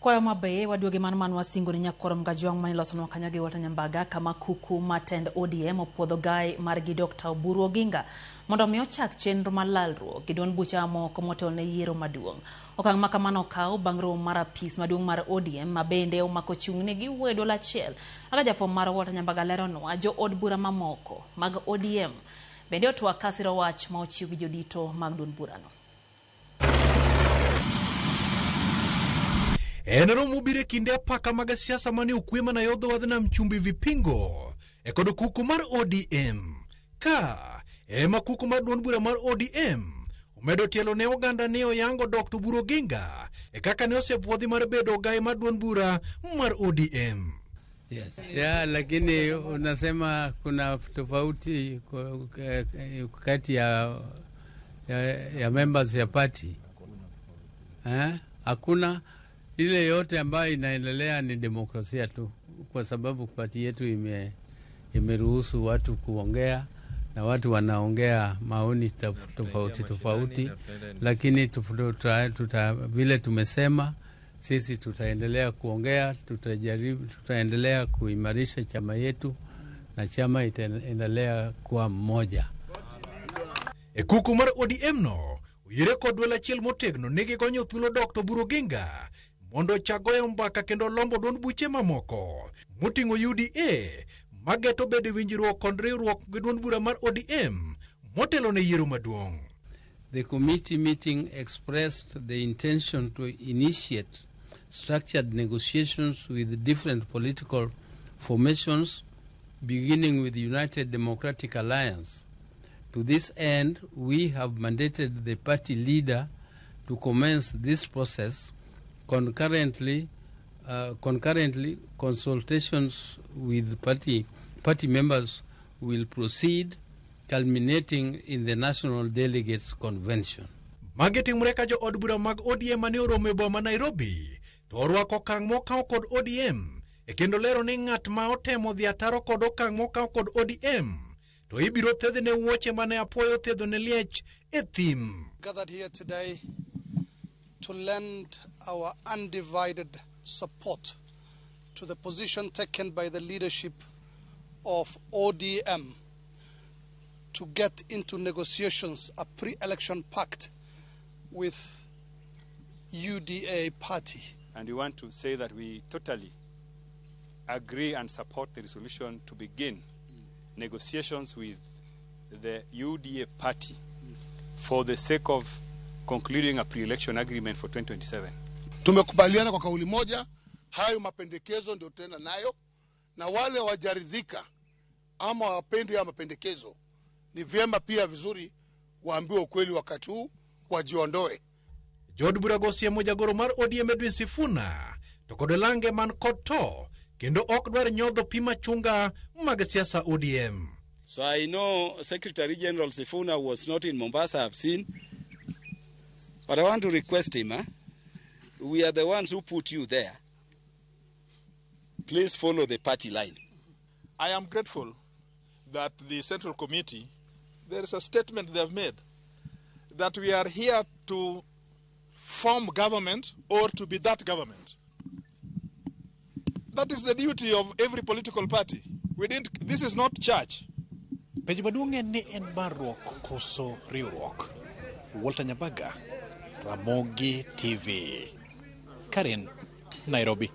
Kwayo maber waduoge mano man wasingo ni nyakwaro Mgajwang' mane ilosonwa kanyo gi Walter Nyambaga kama kuku matend ODM opuodho gai margi Dr. Oburu Oginga mondo mi ochak chenro mar lalruok gi duond buche mamoko motelo ne yiero maduong'. Okang' ma kamano okaw bang' romo mar apis maduong' mar ODM ma bende omako chung' ni giwuoyo e duol achiel. Kaka jafwambo marwa Walter Nyambaga leronwa, jo od bura mamoko mag ODM bende otwak ka siro wach ma ochiw gi jodito mag duond burano. En romo mobiro e kinde apaka mag siasa mane okwe mana yo dho wadh nam chumbi Vipingo e kod kuku mar ODM. Ka ema kuku mar duond bura mar ODM omedo tielo ne oganda ni oyango Dr. Oburu Oginga e kaka ne osepuodhi mar bedo ogaye mar duond bura mar ODM. Yes. Yeah, lakini unasema kuna tofauti kati ya members ya party. Eh? Hakuna ile yote ambayo inaendelea ni demokrasia tu, kwa sababu party yetu imeruhusu watu kuongea na watu wanaongea maoni tofauti tofauti, lakini vile tumesema sisi tutaendelea kuongea, tutajaribu, tutaendelea kuimarisha chama yetu na chama itaendelea kuwa mmoja. E kuku mar ODM no, oyire kod duol achiel motegno ni gigonyo thuolo Dr. Oburu Oginga mondo ochak goyo mbaka kendo lombo duond buche mamoko moting'o UDA mageto bedo e winjruok kod riwruok gi duond bura mar ODM motelo ne yiero maduong'. The committee meeting expressed the intention to initiate structured negotiations with different political formations, beginning with the United Democratic Alliance. To this end, we have mandated the party leader to commence this process. Concurrently, consultations with party members will proceed, culminating in the National Delegates Convention. Magi timore ka jo od bura mag ODM mane oromo e boma Nairobi to orwako okang' mokaw kod ODM e kendo lero ni ng'at ma otemo dhi ataro kod okang' mokaw kod ODM to ibiro thedhne wuoche mane apuoyo thedho ne liech e thim. Gathered here today to lend our undivided support to the position taken by the leadership of ODM to get into negotiations, a pre-election pact with UDA party. And we want to say that we totally agree and support the resolution to begin negotiations with the UDA party for the sake of concluding a pre-election agreement for 2027. Tumekubaliana kwa kauli moja, hayo mapendekezo ndio tutaenda nayo, na wale wajaridhika ama wapendi hayo mapendekezo, ni vyema pia vizuri waambiwe ukweli wakati huu, wajiondoe. Jood bura go osiemo jagoro mar ODM Edwin Sifuna to kod lange man kod to kendo ok dwar nyodho pi machunga mag siasa ODM. So I know Secretary General Sifuna was not in Mombasa, I've seen. But I want to request him, huh? We are the ones who put you there. Please follow the party line. I am grateful that the Central Committee, there is a statement they have made that we are here to form government or to be that government. That is the duty of every political party. We didn't, this is not church. Penjo maduong' en ni en barruok koso riwruok. Walter Nyambaga, Ramogi TV, Karen, Nairobi.